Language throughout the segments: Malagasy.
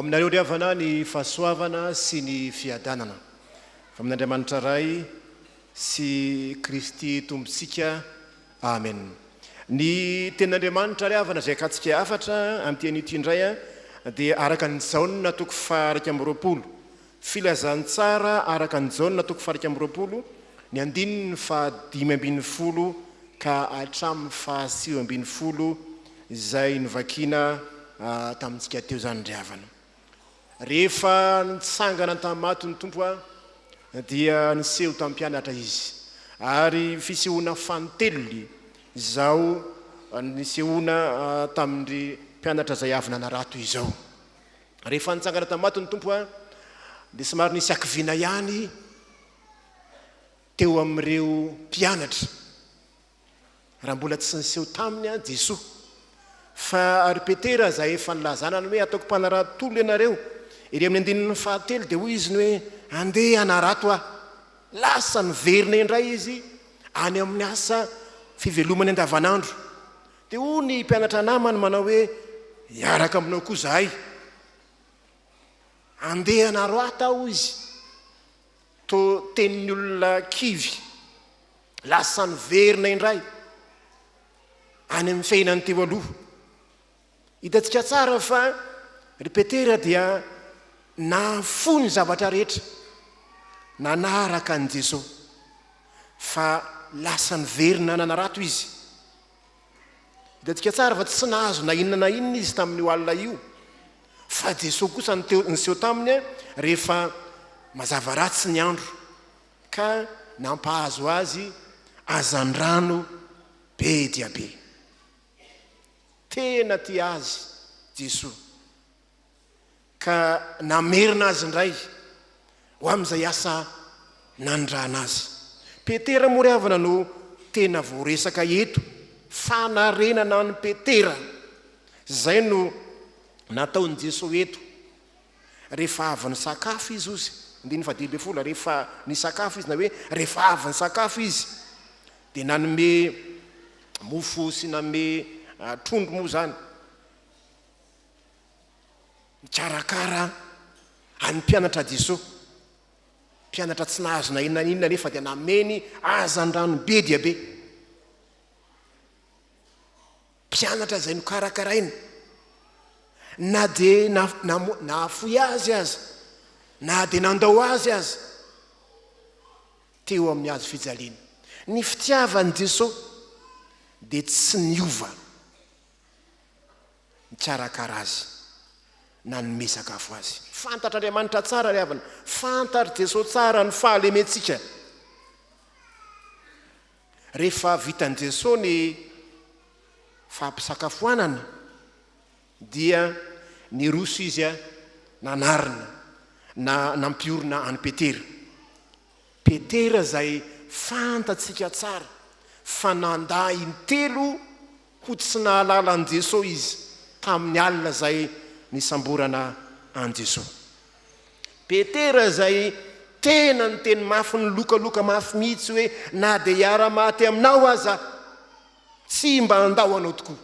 aminareo ry havana ny fahasoavana sy ny fiadanana avy amin'Andriamanitra Ray sy Kristy Tompontsika. Amen. Ny tenin'Andriamanitra ry havana izay akatsika hafatra amin'ity anio ity indray dia araka an'i Jaona toko faha-21. Filazantsara araka an'i Jaona toko faha-21, ny andininy faha-15 ka hatramin'ny faha-19 izay novakiana tamintsika teo izany ry havana. Rehefa nitsangana tamin'ny maty ny Tompo dia niseho tamin'ny mpianatra Izy. Ary fisehoana fanintelony izao nisehoana tamin'ny mpianatra izay avy nanarato izao. Rehefa nitsangana tamin'ny maty ny Tompo dia somary nisy hakiviana ihany teo amin'ireo mpianatra. Raha mbola tsy niseho taminy an Jesoa. Fa ry Petera izay efa nilazana ny hoe ataoko mpanarato olona ianareo, ery amin'ny andininy fahatelo dia hoy izy ny hoe andeha hanarato aho. Lasa niverina indray izy any amin'ny asa fivelomany andavanandro. Dia hoy ny mpianatra namany manao hoe hiaraka aminao koa izahay. Andeha hanarato aho hoy izy. Toa tenin'ny olona kivy. Lasa niverina indray any amin'ny fiainany teo aloha. Hitantsika tsara fa ry Petera dia nahafoy ny zavatra rehetra nanaraka an'i Jesoa, fa lasa niverina nanarato izy. Hitantsika tsara fa tsy nahazo na inona na inona izy tamin'io alina io, fa Jesoa kosa niseho taminy rehefa mazava ratsy ny andro. Ka nampahazo azy hazandrano be dia be. Tena tia azy Jesoa, ka namerina azy indray ho amin'izay asa nanirahana azy. Petera moa ry havana no tena voaresaka eto, fanarenana an'i Petera. Izay no nataon'i Jesoa eto. Rehefa avy nisakafo izy ozy, andininy faha-15, rehefa nisakafo izy na hoe rehefa avy nisakafo izy dia nanome mofo sy nanome trondro moa izany, nikarakara an'ny mpianatra Jesoa. Mpianatra tsy nahazo na inona na inona nefa dia nameny hazandrano be dia be. Mpianatra izay nokarakaraina, na dia nahafoy azy aza, na dia nandao azy aza teo amin'ny hazo fijaliana. Ny fitiavan'i Jesoa dia tsy niova nikarakara azy, nanome sakafo azy. Fantatr'Andriamanitra tsara ry havana, fantatr'i Jesoa tsara ny fahalementsika. Rehefa vitan'i Jesoa ny fampisakafoanana dia niroso Izy nanarina na nampiorina an'i Petera. Petera izay fantatsika tsara fa nandà intelo ho tsy nahalala an'i Jesoa izy tamin'ny alina izay nisamborana an'i Jesoa. Petera izay tena niteny mafy nilokaloka mafy mihitsy hoe na dia hiara-maty aminao aza tsy mba handao anao tokoa.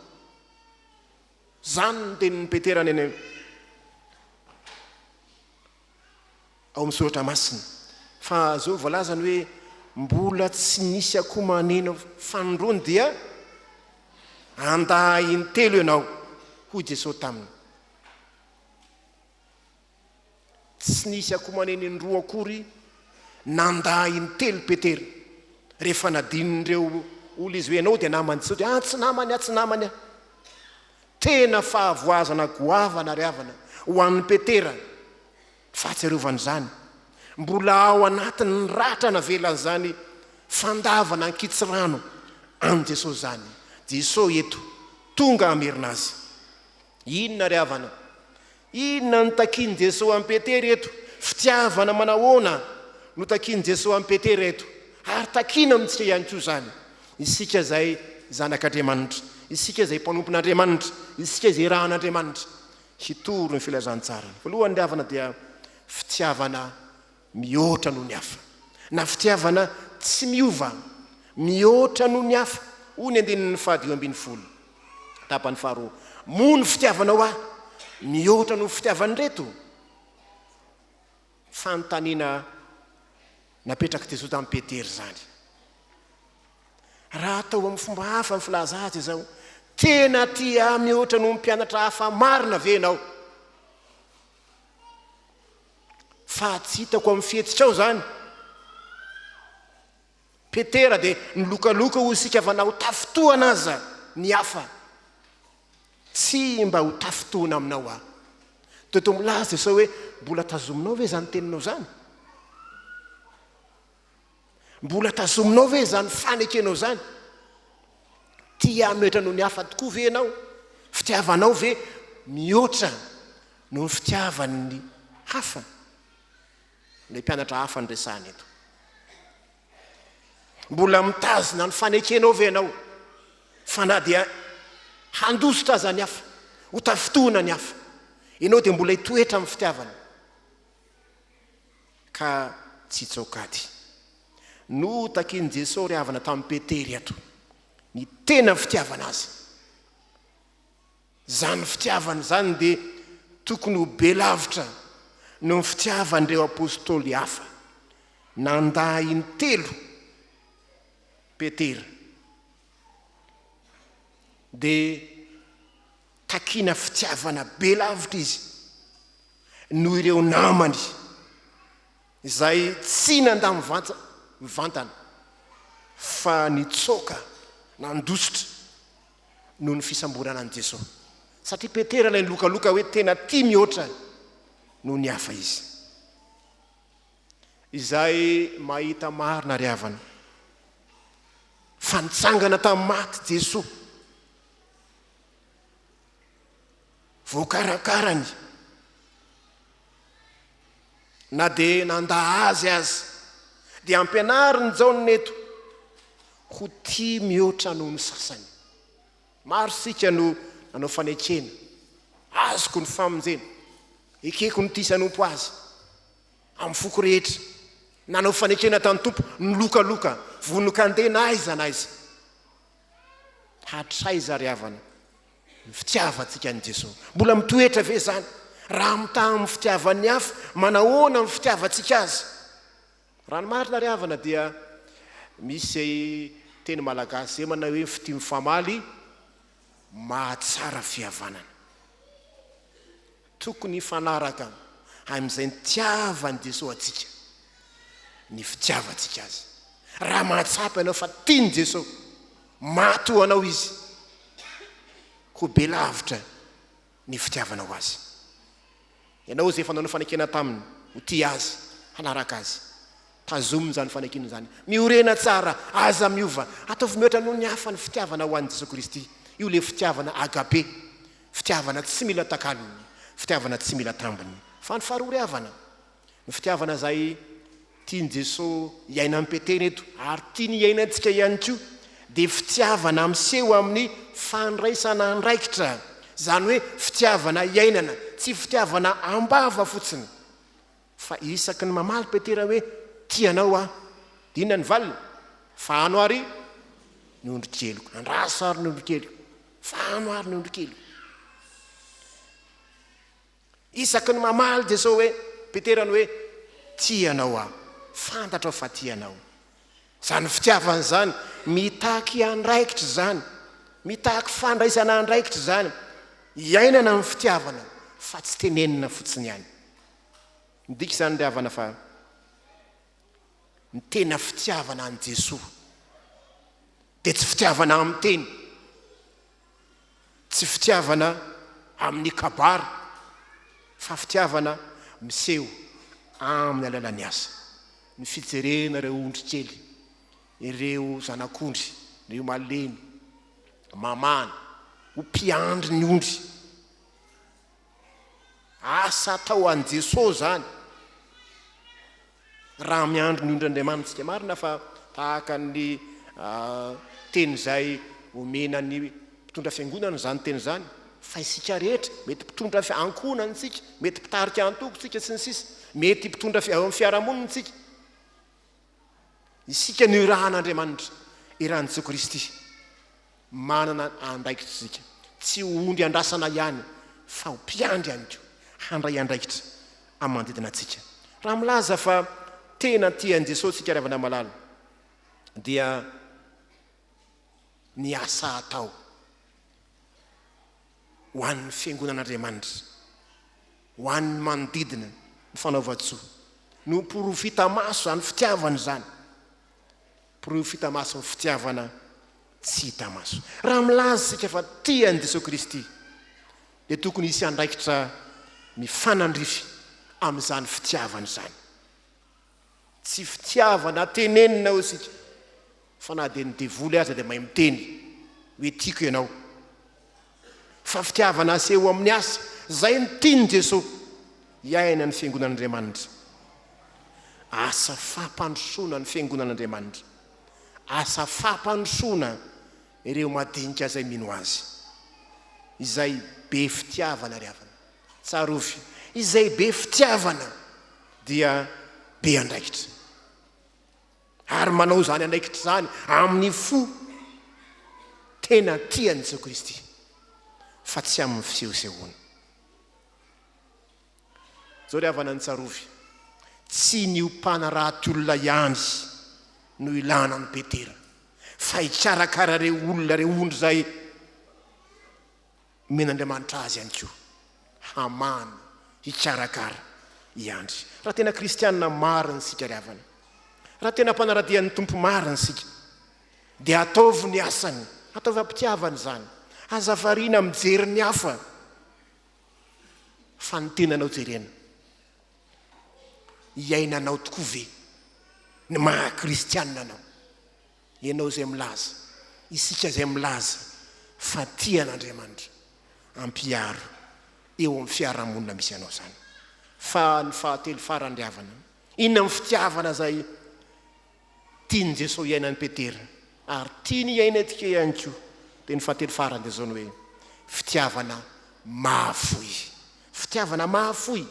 Izany no tenin'i Petera any ao amin'ny soratra masina. Fa zao voalazany hoe mbola tsy nisy akoho maneno fanindroany dia handà intelo ianao, hoy Jesosy taminy. Tsy nisy akoho maneno indroa akory nandà intelo Petera. Rehefa nadinon'ireo olona izy hoe ianao dia naman'i Jesosy dia ah tsy namany aho, tsy namany aho. Tena fahavoazana goavana ry havana ho an'i Petera ny fahatsiarovana izany. Mbola ao anatin'ny ratra navelan'izany fandavana ankitsirano an'i Jesosy izany. Jesosy eto tonga hamerina azy. Inona ry havana? Inona no takian'i Jesoa amin'i Petera eto? Fitiavana manahoana no takian'i Jesoa amin'i Petera eto? Ary takiana amintsika ihany koa izany, isika izay zanak'Andriamanitra, isika izay mpanompon'Andriamanitra, isika izay irahan'Andriamanitra hitory ny filazantsarany. Voalohany ry havana dia fitiavana mihoatra noho ny hafa, na fitiavana tsy miova mihoatra noho ny hafa, hoy ny andininy faha 15, tapany faharoa, Moa ny fitiavanao ahy mihoatra noho ny fitiavan'ireto? Fanontaniana napetrak'i Jesoa tamin'i Petera izany. Raha atao amin'ny fomba hafa ny filaza azy izao, tena tia ahy mihoatra noho ny mpianatra hafa marina ve ianao? Fa tsy hitako amin'ny fihetsikao izany. Petera dia nilokaloka hoy isika fa na ho tafintohana aza ny hafa, tsy mba ho tafintohina aminao aho. Dia toa milaza Jesosy hoe, mbola tazominao ve izany teninao izany? Mbola tazominao ve izany fanekenao izany? Tia ahy mihoatra noho ny hafa tokoa ve ianao? Fitiavanao ve mihoatra noho ny fitiavan'ny hafa? Ilay mpianatra hafa no resahana eto. Mbola mitazona ny fanekenao ve ianao fa na dia handositra aza ny hafa, ho tafintohina ny hafa, ianao dia mbola hitoetra amin'ny fitiavana ka tsy hitsoaka ady? Notakin'i Jesoa ry havana tamin'i Petera eto ny tena fitiavana azy. Izany fitiavana izany dia tokony ho be lavitra noho ny fitiavan'ireo apostoly hafa. Nandà intelo Petera. Dia takiana fitiavana be lavitra izy noho ireo namany izay tsy nandà mivantana fa nitsoaka nandositra noho ny fisamborana an'i Jesoa. Satria Petera ilay nilokaloka hoe tena tia mihoatra noho ny hafa izy. Izay mahita marina ry havana fa nitsangana tamin'ny maty Jesoa. Voakarakarany na dia nandà azy aza dia ampianarin'i Jaona eto ho tia mihoatra noho ny sasany. Maro isika no nanao fanekena, azoko ny famonjena, ekeko ny tia sy hanompo Azy amin'ny foko rehetra. Nanao fanekena tamin'ny Tompo, nilokaloka, vonon-kandeha na aiza na aiza. Hatraiza ry havana ny fitiavantsika an'i Jesoa? Mbola mitoetra ve izany? Raha mitaha amin'ny fitiavan'ny hafa, manahoana ny fitiavantsika Azy? Raha ny marina ry havana dia misy teny malagasy izay manao hoe fitia mifamaly mahatsara fihavanana. Tokony hifanaraka amin'izay nitiavan'i Jesoa antsika ny fitiavantsika Azy. Raha mahatsapa ianao fa tian'i Jesoa, maty ho anao Izy, ho be lavitra ny fitiavanao Azy. Ianao izay efa nanao fanekena taminy ho tia Azy, hanaraka Azy. Tazominy izany fanekena izany. Miorena tsara, aza miova. Ataovy mihoatra noho ny hafa ny fitiavana ho an'i Jesoa Kristy. Io ilay fitiavana agape, fitiavana tsy mila takalony, fitiavana tsy mila tambiny. Fa ny faharoa ry havana, ny fitiavana izay tian'i Jesoa hiainan'i Petera eto ary tiany hiainantsika ihany koa dia fitiavana miseho amin'ny fandraisana andraikitra, izany hoe fitiavana iainana, tsy fitiavana am-bava fotsiny. Fa isaky ny mamaly Petera hoe tia anao aho, dia inona ny valiny? Fahano ary ny ondrikeliko, andraso ary ny ondrikeliko, fahano ary ny ondrikeliko. Isaky ny mamaly Jesoa hoe, Petera ny hoe, Tia anao aho. Fantatrao fa tia anao. Izany fitiavana izany, mitaky andraikitra izany. Mitaky fandraisana andraikitra izany. Iainana ny fitiavana fa tsy tenenina fotsiny ihany. Midika izany ry havana fa ny tena fitiavana an'i Jesoa dia tsy fitiavana amin'ny teny. Tsy fitiavana amin'ny kabary fa fitiavana miseho amin'ny alalan'ny asa. Ny fijerena ireo ondry kely, ireo zanak'ondry, ireo malemy, mamahana, ho mpiandry ny ondry. Asa atao an'i Jesoa izany raha miandry ny ondry Andriamanitsika. Marina fa tahaka ny teny izay omena ny mpitondra fiangonana izany teny izany, fa isika rehetra, mety mpitondra ankohonana isika, mety mpitarika antoko isika sy ny sisa, mety mpitondra ao amin'ny fiarahamonina isika. Isika no irahan'Andriamanitra, irahan'i Jesoa Kristy. Manana andraikitra isika. Tsy ho ondry andrasana ihany. Fa ho mpiandry ihany koa, handray andraikitra amin'ny manodidina antsika. Raha milaza fa tena tia an'i Jesosy isika ry havana malala, dia ny asa atao ho an'ny fiangonan'Andriamanitra, ho an'ny manodidina, ny fanaovan-tsoa, no porofo hita maso izany fitiavana izany. Porofo hita maso ny fitiavana tsy hita maso. Raha milaza isika fa tia an'i Jesoa Kristy, dia tokony hisy andraikitra mifanandrify amin'izany fitiavana izany. Tsy fitiavana tenenina hoy isika, fa na dia ny devoly aza dia mahay miteny hoe tiako ianao. Fa fitiavana aseho amin'ny asa, izay no tian'i Jesoa hiaina ny Fiangonan'Andriamanitra. Asa fampandrosoana ny Fiangonan'Andriamanitra. Asa fampandrosoana ireo madinika izay mino Azy. Izay be fitiavana ry havana. Tsarovy, izay be fitiavana dia be andraikitra. Ary manao izany andraikitra izany amin'ny fo tena tia an'i Jesoa Kristy, fa tsy amin'ny fisehosehoana. Izao ry havana ny tsarovy, tsy ny ho mpanarato olona ihany no ilana an'i Petera, fa hikarakara ireo olona, ireo ondry izay Omen'Andriamanitra azy ihany koa hamana, hikarakara, hiandry. Raha tena kristiana marina isika ry havana, raha tena mpanara-dia ny Tompo marina isika, dia ataovy ny asany, ataovy am-pitiavana izany. Aza variana mijery ny hafa, fa ny tenanao jerena. Iainanao tokoa ve ny maha kristiana anao? Ianao izay milaza, isika izay milaza fa tia an'Andriamanitra, ampiharo eo amin'ny fiarahamonina misy anao izany. Fa ny fahatelo farany ry havana, inona amin'ny fitiavana izay tian'i Jesoa hiainan'i Petera ary tiany hiainantsika ihany koa, dia ny fahatelo farany dia izao ny hoe fitiavana mahafoy. Fitiavana mahafoy.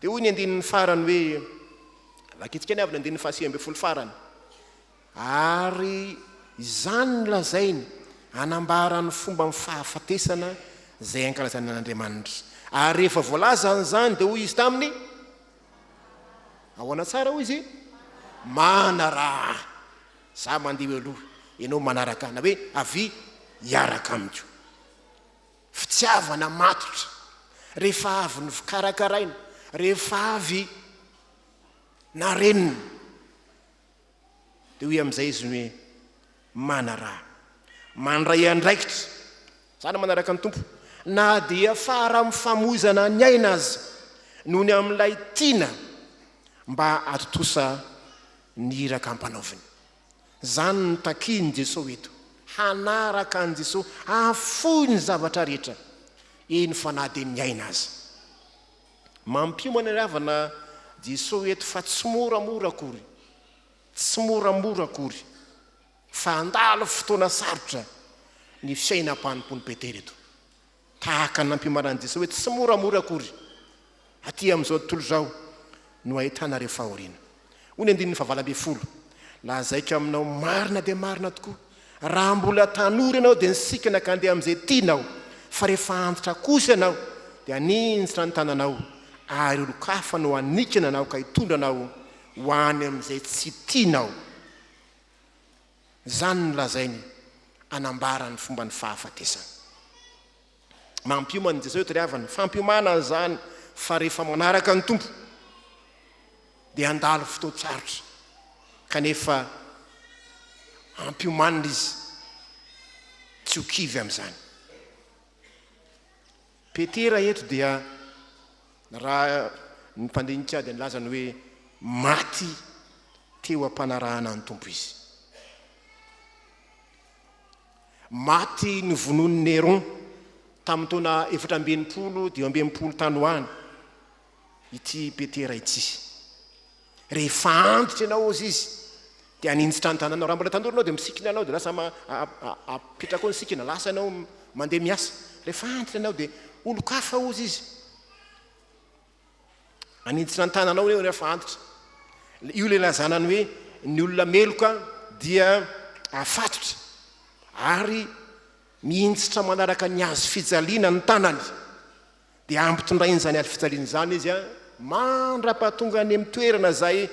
Dia hoy ny andininy farany hoe, vakintsika ny avy ny andininy faha-19 farany. Ary izany no lazainy, hanambara ny fomban'ny fahafatesana izay ankalazana an'Andriamanitra. Ary rehefa voalazany izany, dia hoy izy taminy, Ahoana tsara hoy izy? Manaraha ahy. Izaho mandeha eo aloha, ianao manaraka ahy, na hoe avia hiaraka amiko. Fitiavana matotra, rehefa avy nokarakaraina, rehefa avy narenina. Dia hoy amin'izay izy hoe, Manaraha. Mandray andraikitra. Izany manaraka ny Tompo. Na dia fara amin'ny famoizana ny aina aza, noho ny amin'ilay tiana mba hahatontosa ny iraka ampanaoviny. Izany no takian'i Jesoa eto. Hanaraka an'i Jesoa, hahafoy ny zavatra rehetra, eny fa na dia ny aina aza. Mampiomana ry havana Jesoa eto fa tsy moramora akory, tsy moramora akory fa handalo fotoana sarotra ny fiainam-panompoan'i Petera eto. Tahaka ny nampiomanan'i Jesoa hoe tsy moramora akory aty amin'izao tontolo izao no ahitana ireo fahoriana. Hoy ny andininy fahavalo ambin'ny folo, Lazaiko aminao marina dia marina tokoa, raha mbola tanora ianao dia nisikina ka handeha amin'izay tianao, fa rehefa antitra kosa ianao dia haninjitra ny tananao ary olon-kafa no hanikina anao ka hitondra anao ho any amin'izay tsy tianao. Izany no lazainy hanambara ny fomban'ny fahafatesana. Mampiomana i Jesosy eto ry havana, fampiomanana izany fa rehefa manaraka ny Tompo dia handalo fotoan-tsarotra kanefa ampiomanina izy tsy ho kivy amin'izany. Petera eto dia raha ny mpandinika dia nilaza ny hoe maty teo am-panarahana ny Tompo izy. Maty novonoin'i Néron tamin'ny taona 64 65 tany ho any ity Petera ity. Rehefa antitra ianao hozy izy dia haninjitra ny tananao. Raha mbola tanora ianao dia misikina ianao dia lasa apetraka ao ny sikina, lasa ianao mandeha miasa. Rehefa antitra ianao dia olon-kafa hozy izy. Haninjitra ny tananao ianao rehefa antitra. Io ilay ilazana ny hoe ny olona meloka dia afatotra ary mihinjitra manaraka ny hazo fijaliana ny tanany. Dia ampitondrainy izany hazo fijaliana izany izy mandra-pahatonga any amin'ny toerana izay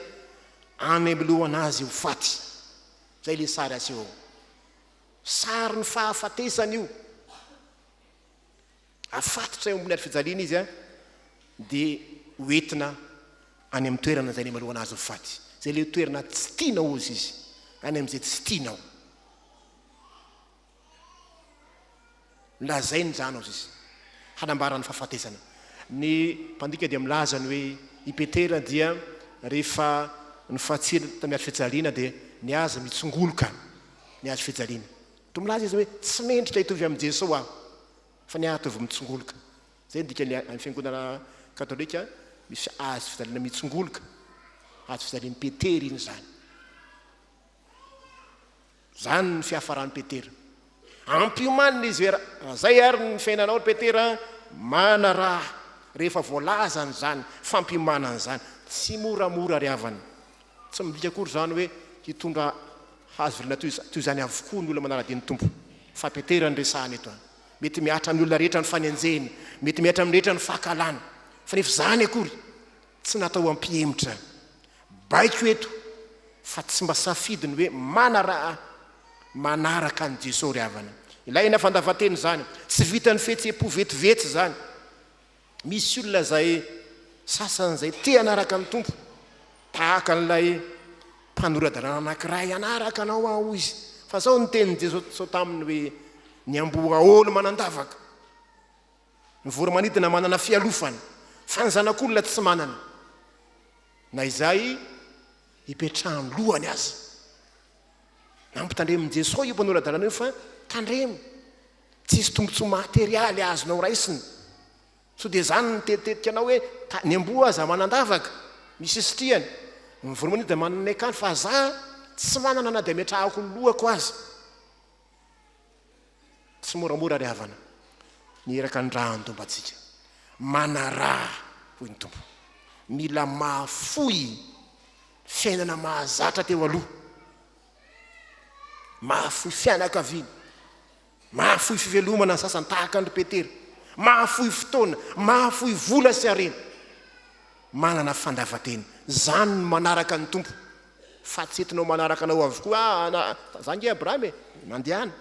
anemolohana azy ho faty. Izay ilay sary aseho ao. Sarin'ny fahafatesana io. Afatotra eo ambony hazo fijaliana izy dia hoentina any amin'ny toerana izay anemolohana azy ho faty. Izay ilay toerana tsy tianao hozy izy, any amin'izay tsy tianao. Lazainy izany hozy izy, hanambara ny fahafatesana. Ny mpandika dia milaza ny hoe i Petera dia rehefa nifatsiry tamin'ny hazo fijaliana dia ny azy mitsongoloka ny hazo fijaliana. Toa milaza izy hoe tsy mendrika hitovy amin'i Jesoa aho fa ny ahy ataovy mitsongoloka. Izay ny dikan'ny any fiangonana katolika misy hazo fijaliana mitsongoloka, hazo fijalian'i Petera iny izany. Izany ny fiafaran'i Petera. Ampiomanina izy hoe raha izay ary ny fiainanao ry Petera a, manaraha rehefa voalazany izany fampiomanana izany. Tsy moramora ry havana. Tsy midika akory izany hoe hitondra hazo velona toy izany avokoa ny olona manara-dia ny Tompo. Fa Petera no resahana eto. Mety mihatra amin'ny olona rehetra ny fanenjehina, mety mihatra amin'ny rehetra ny fankahalana. Fa nefa izany akory tsy natao hampihemotra. Baiko eto fa tsy mba safidy ny hoe manaraha manaraka an'i Jesoa ry havana. Ilaina fandavan-tena izany. Tsy vitan'ny fihetseham-po vetivety izany. Misy olona izay sasany izay te hanaraka ny Tompo, tahaka an'ilay mpanora-dalàna anankiray, hanaraka anao aho hoy izy. Fa izao ny tenin'i Jesoa taminy hoe, ny amboa aolo manan-davaka. Ny voro-manidina manana fialofana, fa ny zanak'olona tsy manana na izay hipetrahan'ny lohany aza. Nampitandremin'i Jesoa io mpanora-dalàna io fa tandremo, tsy hisy tombontsoa materialy azonao raisina. Sao dia izany no tetitetika anao hoe ny amboa aza manan-davaka, misy isitrihany, ny voro-manidina manana akany, fa za tsy manana na dia ametrahako ny lohako aza. Tsy moramora ry havana ny iraka nirahan-Tompo antsika. Manaraha, hoy ny Tompo. Mila mahafoy fiainana mahazatra teo aloha. Mahafoy fianakaviana. Mahafoy fivelomana ny sasany tahaka an-dry Petera. Mahafoy fotoana, mahafoy vola sy harena. Manana fandavan-tena. Izany no manaraka ny Tompo. Fa tsy entinao manaraka anao avokoa. Ah, na, za nge Abrahama e, mandehana.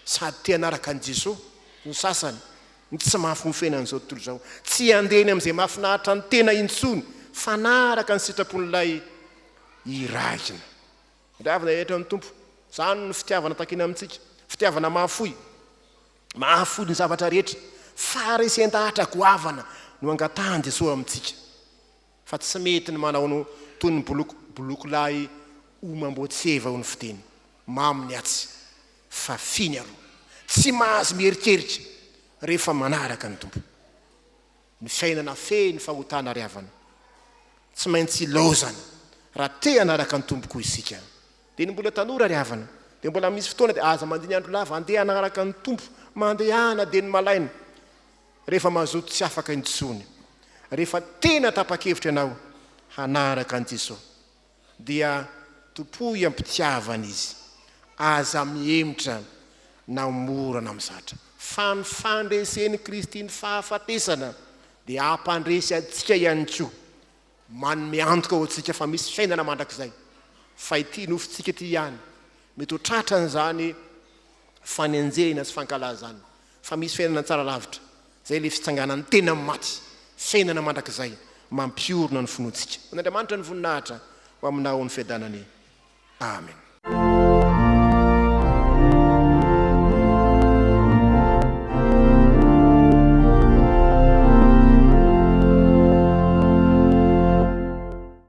Sady te hanaraka an'i Jesoa ny sasany, ny tsy mahafoy ny fiainan'izao tontolo izao. Tsy handeha eny amin'izay mahafinaritra ny tena intsony, fa hanaraka ny sitrapon'ilay irahina. Ry havana rehetra ny Tompo, izany no fitiavana takiana amintsika, fitiavana mahafoy. Mahafoy ny zavatra rehetra. Faharesen-dahatra goavana no angatahan'i Jesoa amintsika. Fa tsy mety ny manao no toy ny boloky boloky lahy omam-boatseva hoy ny fiteny. Mamy ny atsy fa fy ny aroa. Tsy mahazo miherikerika rehefa manaraka ny Tompo. Ny fiainana feno fahotana ry havana. Tsy maintsy ilaozana raha te hanaraka ny Tompo koa isika. Dia ny mbola tanora ry havana dia mbola misy fotoana dia aza mandiny andro lava andeha hanaraka ny Tompo. Mandehana dia ny malaina. Rehefa mazoto tsy afaka intsony. Rehefa tena tapa-kevitra ianao hanaraka an'i Jesoa dia tompoy am-pitiavana Izy. Aza mihemotra na mora na mizatra. Fa ny fandresen'i Kristy ny fahafatesana dia hampandresy antsika ihany koa. Manome antoka ho antsika fa misy fiainana mandrakizay. Fa ity nofontsika ity ihany mety ho tratran'izany fanenjehina sy fankalazana. Fa misy fiainana tsara lavitra, izay ilay fitsanganan'ny tena amin'ny maty, fiainana mandrakizay mampiorina ny finoantsika. Ho an'Andriamanitra ny voninahitra, ho aminao ny fiadanany. Amen.